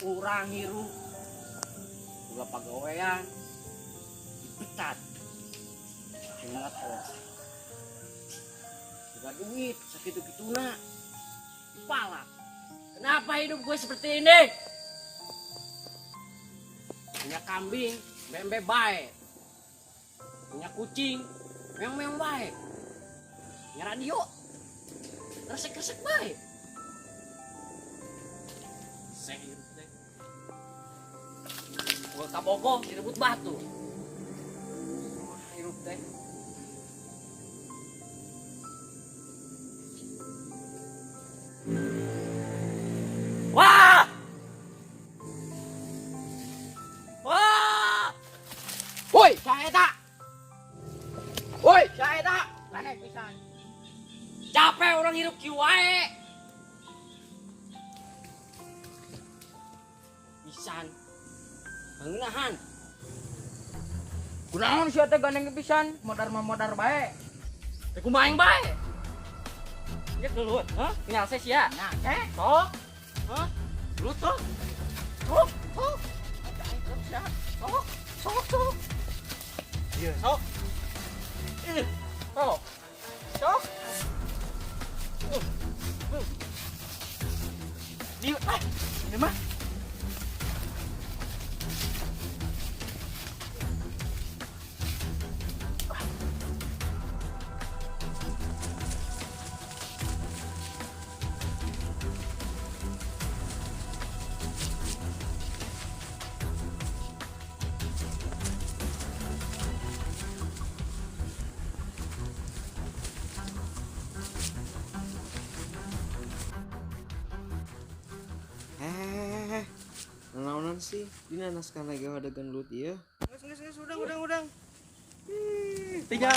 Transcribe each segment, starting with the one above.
Urang hirup boga pagawean dipecat motor boga duit sakitu-kituna dipalak. Kenapa hidup gue seperti ini? Punya kambing bembe bae, punya kucing meong-meong bae, punya radio resek-resek bae. Seh hirup teh. Gua kabogoh direbut batu. Hirup teh. Wah! Wah! Woi, saya tak. Woi, saya tak. Rek pisan. Capek orang hirup kieu wae. Pisan. Bangunahan. Kunaon sia teh gandeng pisan, modar mah modar bae. Teh kumaha yang bae? Ingat dulu, hah? Nyal saya sia. Nah, eh. Sok. Hah? Lu sok. Sok, sok. Sok, sok, sok. Iya, sok. Ih, sok. Sok. Di, ah, ini mah. Hehehe, nanaonan sih dina naskah lagi hodegan lut ieu. Geus geus geus udang udang udang. Tinggal.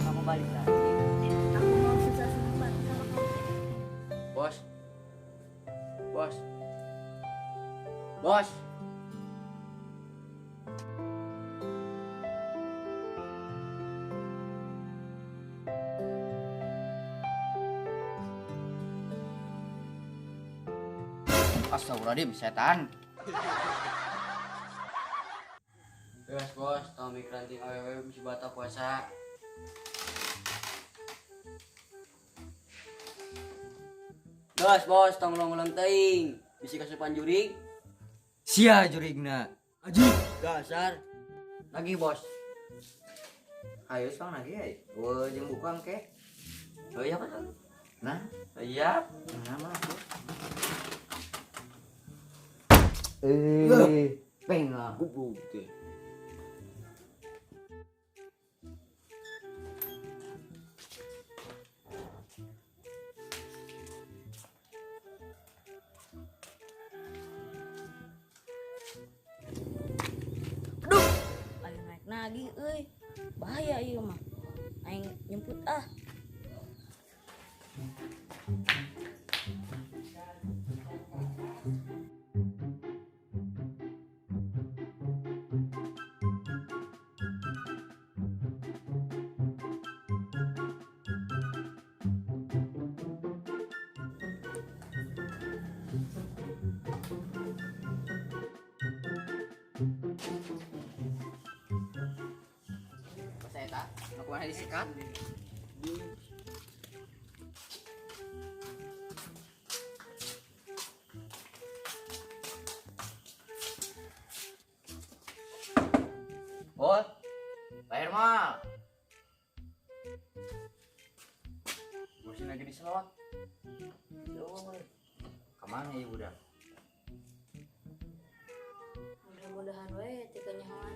Kamu balik lagi. Aku mau susah senang bareng sama kamu. Bos. Bos. Bos. Astagfirullahaladzim, setan. Bebas bos, tau mikranting awewe bisa batal puasa. Bos, bos, tong ngulang-ngulang teuing. Bisi kasupan jurig. Sia jurigna. Aji, dasar. Lagi bos. Ayo sang lagi ai. Eueuh jeung buka engke. Oh iya apa tuh? Nah, Iya. nah mah. Eh, peng lah. Goblok teh. Aduh, aing naik nagih euy. Bahaya ieu mah. Aing nyemput ah. Saya tak, aku mana disikat? Oh, bayar mah. Bosnya lagi diselot. Kemana ya budak? Mudah-mudahan we teu kanyahoan.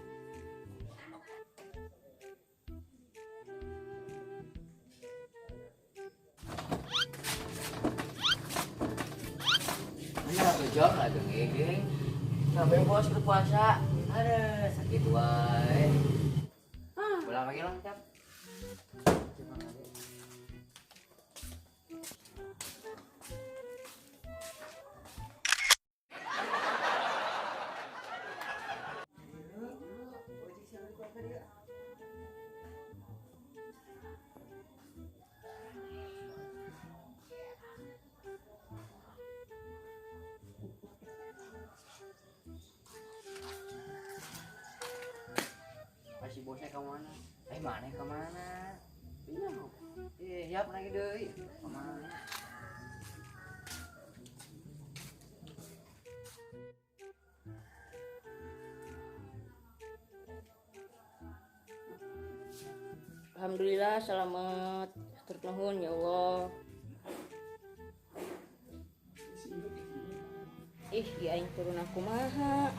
Mana bejor lagi ngegeng. Sampai bos berpuasa. Ada sakit wae. Ulang lagi lah, Cap. Masih bosnya ke mana? Eh, mana kemana? Bingung. Eh, siap lagi deui. Kemana? Alhamdulillah selamat. Hatur nuhun ya Allah. Ih, ieu aing turun aku maha.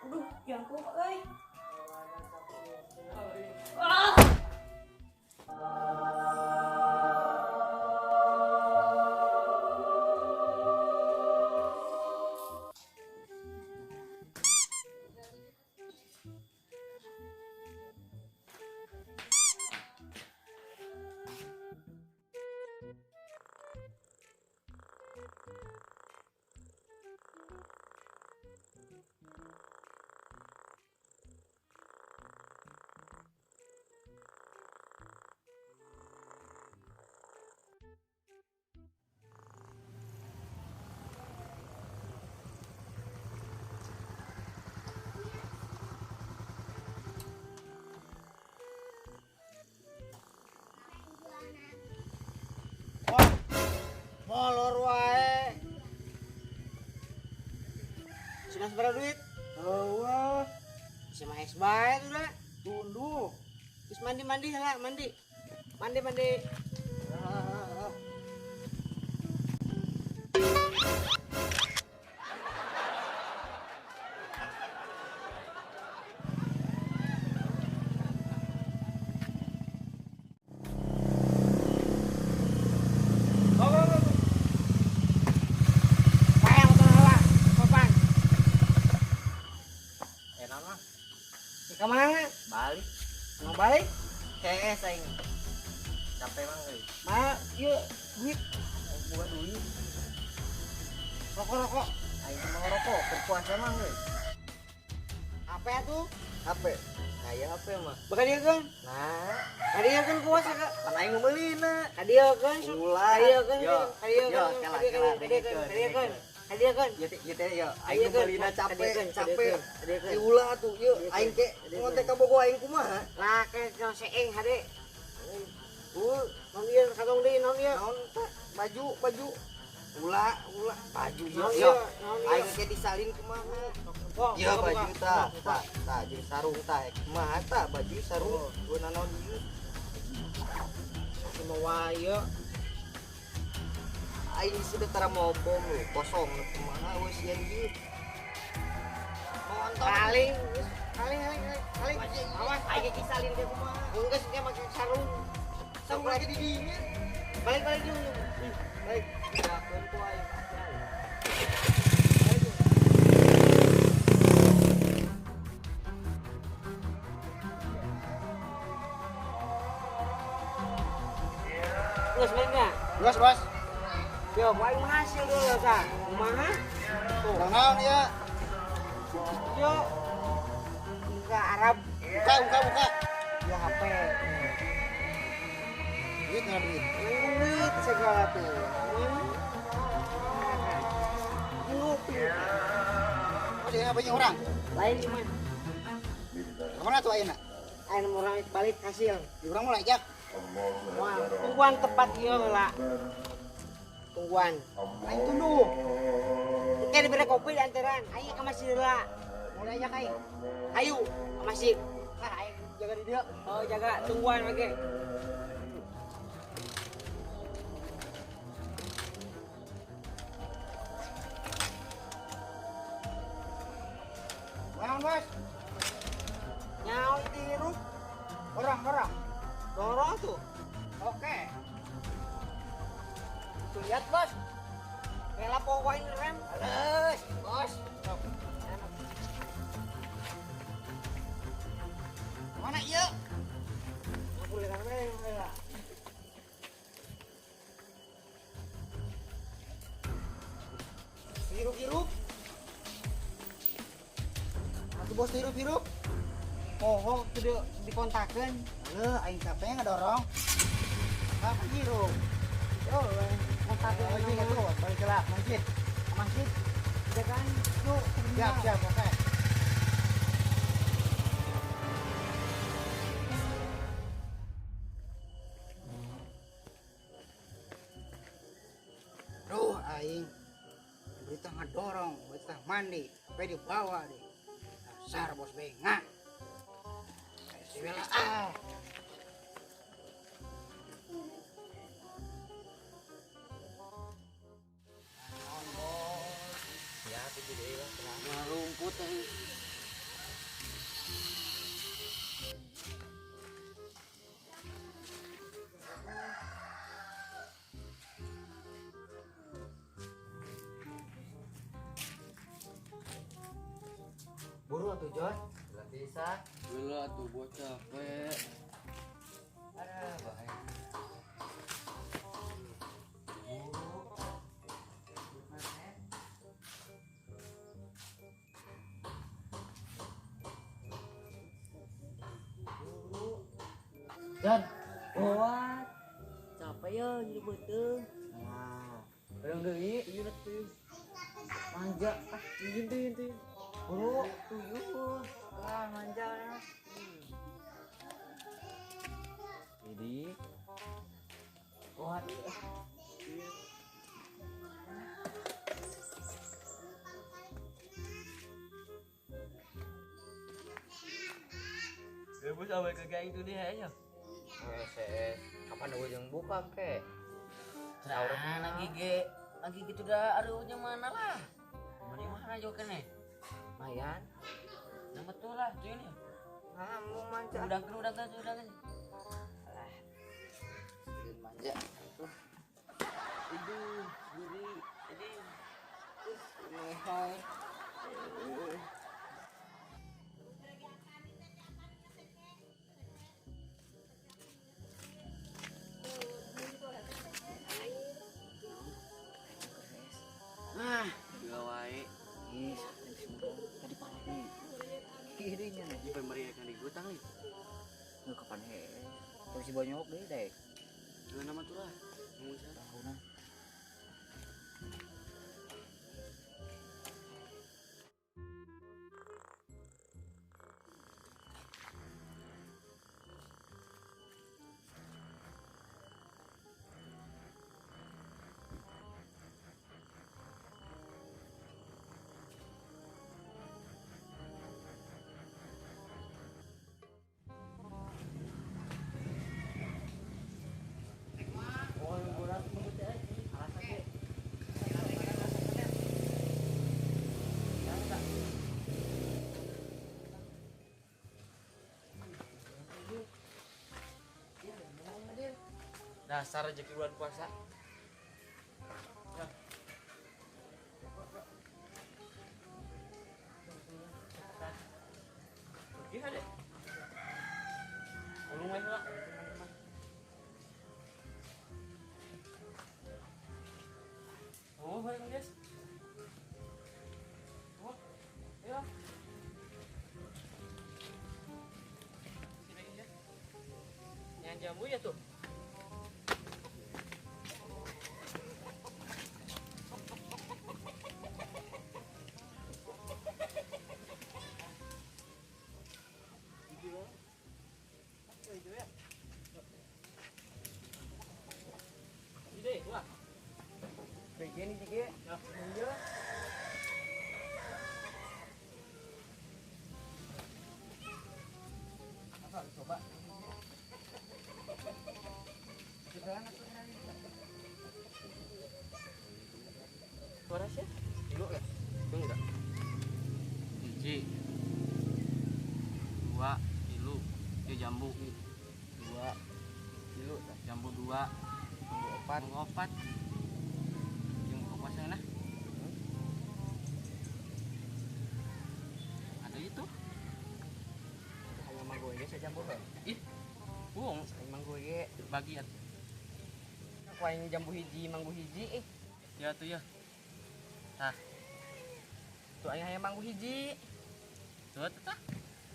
Aduh, jangkung euy. Ah! Molor wae. Sina sabaraha duit? Eueuh. Si maes bae tuh lah. Tunduh. Terus mandi-mandi lah, mandi. Mandi mandi. Ah. Payang motor heula, sopan. Enak mah. Ke mana? Balik. Mau balik? KS aing. Capek mah euy. Ma, yuk duit. Bukan duit. Rokok rokok. Aing cuma ngerokok, berpuasa mah euy. Apa ya tuh? HP. Nah, ya HP mah. Bukan dia kan? Nah, Kadieu kan puasa kak. kan aing mau meulina. Kadieu kan. Ulah. Kadieu kan. Yo, Kadieu yo, kan. kela, Kadieu kela, kan. Kadieu kan. dengekeun, Kadieu kan. dengekeun. Hadiahkeun. Ieu teh ya aing meulina capek, capek. Hadiahkeun. Diulah atuh ieu aing ke ngontek ka Bogo aing kumaha? Lah ke seeng hade. Naon ieu kantong deui naon ieu? Naon teh? Baju, baju. Ulah, ulah baju Naon ieu. ieu? Naon ieu? Aing ke disalin kumaha? Ieu baju tah, tah, tah jeung sarung tah. Kumaha tah baju sarung gua nanaon ieu? Kumaha ieu? Aing sudah tara mau bom lu, kosong kumaha we sieun ieu. Nonton. Paling, paling, paling, paling. Awas, aing ke disalin ke kumaha? Geus dia make sarung. Sarung lagi di dinya. Balik, balik dulu. Balik. Jakeun ku aing. Geus balik nya? Bos, bos. Yo, aing mah hasil dulu tah. Kumaha? Tuh, naon ya? Yo. Buka Arab. Buka, buka, buka. Yo HP. Duit nggak duit? Duit segala tuh. Ngopi. Oh, dia banyak orang. Lain cuman. Kemana tuh ayeuna? Ayeuna orang balik hasil. Di urang mulai jak. Wah, tungguan tepat ieu lah. Tungguan. Aing tunduh. Engke dibere kopi di antaran. Aing ka masjid heula. Mulai jak aing. Ayo ka masjid. Ah, aing jaga di dieu. Oh, jaga tungguan oke. Naon, Bos? Nyawa itu hirup. Dorong, dorong. Dorong tuh. Oke. Tuh lihat, Bos. Rela pokoknya rem. Halus, Bos. Mana ieu? Aku lihat rem rela. Hirup-hirup. Atuh bos hirup-hirup. Poho tuh dikontakeun. Heuh, aing capek ngedorong. Apa hirup? Yo, kontakeun. Oh, ini tuh, balik lah masjid. Masjid. Jagaan yuk. Siap, siap, oke. Duh, aing berita ngedorong, berita mandi, sampai dibawa deh. Dasar bos bengak. Si Bella ah. Ya tuh deui lah. Ngarumput euy. Buru atuh, Jon. Lah bisa. Gila tuh bocah capek. Ada bahaya. Jon, kuat. Capek ya jadi beuteung. Nah, Bareng deui, ieu teh. Manja, ah, tuyun tuyun tuyun. buru. Tuyun. Ah, manja. Jadi Kuat. Ya bos awal ke gang itu deh aja. Kapan ujung buka ke? Nah, lagi ge, lagi gitu dah arunya mana lah. Mana mana juga nih. Lumayan. Yang betul lah tuh ini. Nah, mau manja. Udang kan, udang kan. Manja. Itu gurih ini. Mehoi. Nah, juga wae. Ih, tadi palak nih. Kirinya nih. Di pemberian di gutang nih. Nggak kapan he. Terus si bonyok deh deh. Dua nama tuh lah. Ngomong siapa? Tahu nah. Dasar rezeki bulan puasa. Ya. Pergi ada. Ulung aja lah. Oh, bareng guys. Oh, ayo. Sini lagi ya. Nyan jambu ya tuh. Begini juga. Iya. Apa coba? Suara sih? Dulu ya? Enggak. 1, 2, 3, ya jambu. 2, 3, jambu 2, jambu 4, jambu 4. Jambu puasa nah. Ada itu. Hanya manggo aja saya jambu kan. Ih. Buang manggo ge bagi atuh. Aku aing jambu hiji, manggo hiji eh. Ya tuh ya. Tah. Tuh aing hayang manggo hiji. Tuh tah.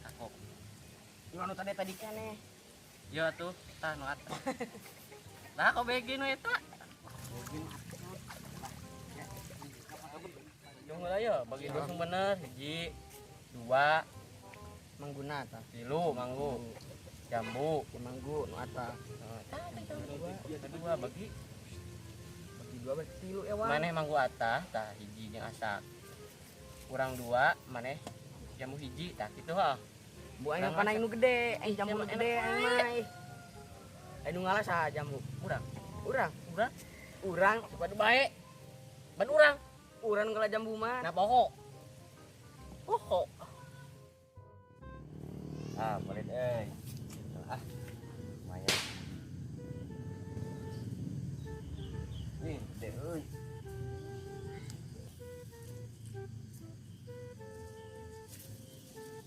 Takok. Di mana tadi tadi keneh. Ya tuh, tah nu atas. Lah kok begi nu eta? Jung heula ya, bagi dua sing bener, 1, 2, mangguna tah. 3 manggu. Jambu, manggu nu atas. Kedua bagi bagi 2 berarti 3 ya, Wan. Maneh manggu atah, tah hiji jeung asak. Kurang 2, maneh jambu hiji, tah kitu heuh. Bu aing pan aing nu gede, aing jambu nu gede aing mah. Aing nu ngalah saha jambu? Urang. Urang, urang. Urang padu bae. Ban urang. Urang ngalah jambu mah. Nah poho. Poho. Ah, boleh euy. Ah. Lumayan. Nih, gede euy.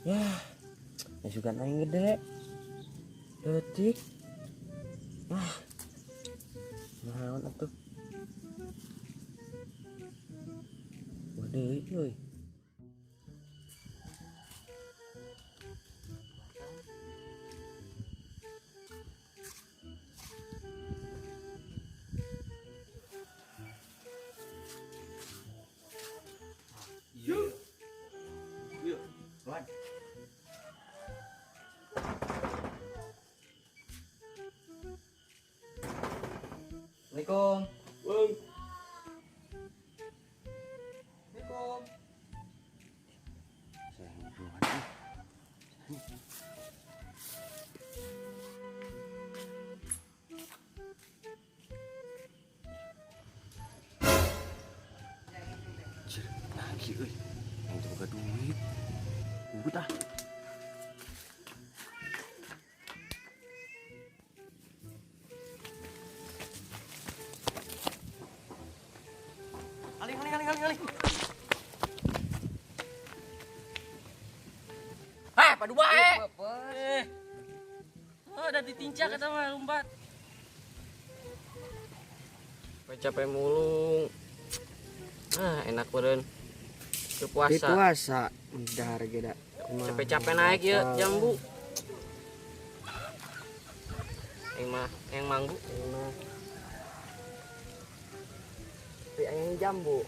Yah, masukan aing gede. Leutik. Ah. Naon atuh? Waduh, euy. Yuk. Wan. Assalamualaikum. Woi. Assalamualaikum. Anjir, lagi euy. Yang boga duit. Ugut ah. Aling aling aling aling aling. Hah, padu bae. Oh, udah ditincak kata mah lompat. Capek mulung. Ah, enak beureun. Puasa. Puasa udah harga dah. Capek-capek naik ya jambu. Yang mah, yang manggu. Tapi yang jambu.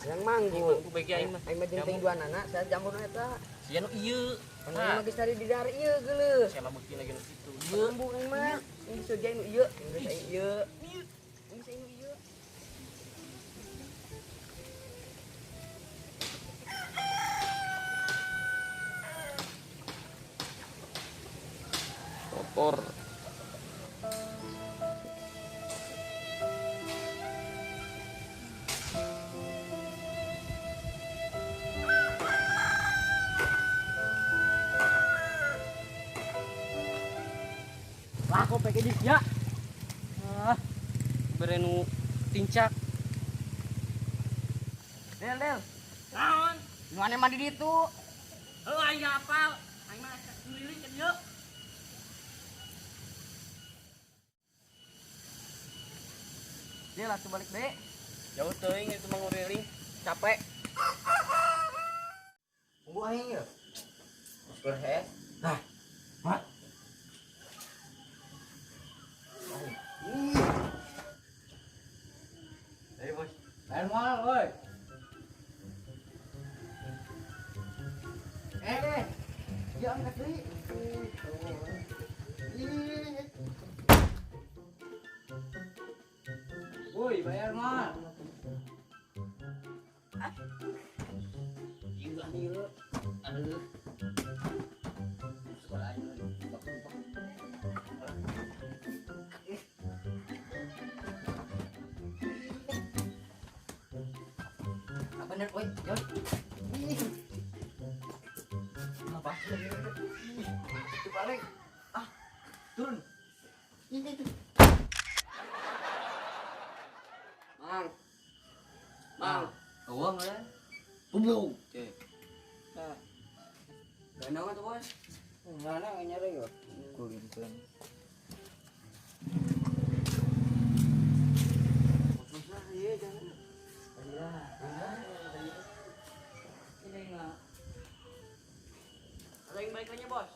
Yang manggu. Manggu bagi aing mah. Aing mah jeung ting dua nana, saya jambu nu eta. Sia nu ieu. Aing mah geus tadi di dar ieu geuleuh. Sia mah beuki lagi nu kitu. Jambu aing mah. Ini geus nu ieu, geus aing ieu. Geus aing nu ieu. Kotor. Lah kok pakai di ya. Bere nu tincak. Del, Del. Naon? Nu aneh mandi ditu. Heuh aing hafal. Aing mah nguriling ka dieu. Del atuh balik deui. Jauh teuing itu mah nguriling. Capek. Tunggu aing ya. Bos berhes. Nah. Mak. Ayo bos. Lain moal, woi. Eh, eh. Ya angkat deui. Ih. Woi, bayar moal. Gila nih lu. Aduh. Sekolah aja lu. Bak-bak. Ah, bener, woi. Jauh. Ih. Apa? Itu balik. Ah, turun. Ini tuh. Mang. Mang. Uang ya. Goblok. Cek. Gak tuh bos. Mana nyari yo? Kulimpeun. Ini enggak. Ada yang balik lagi, Bos.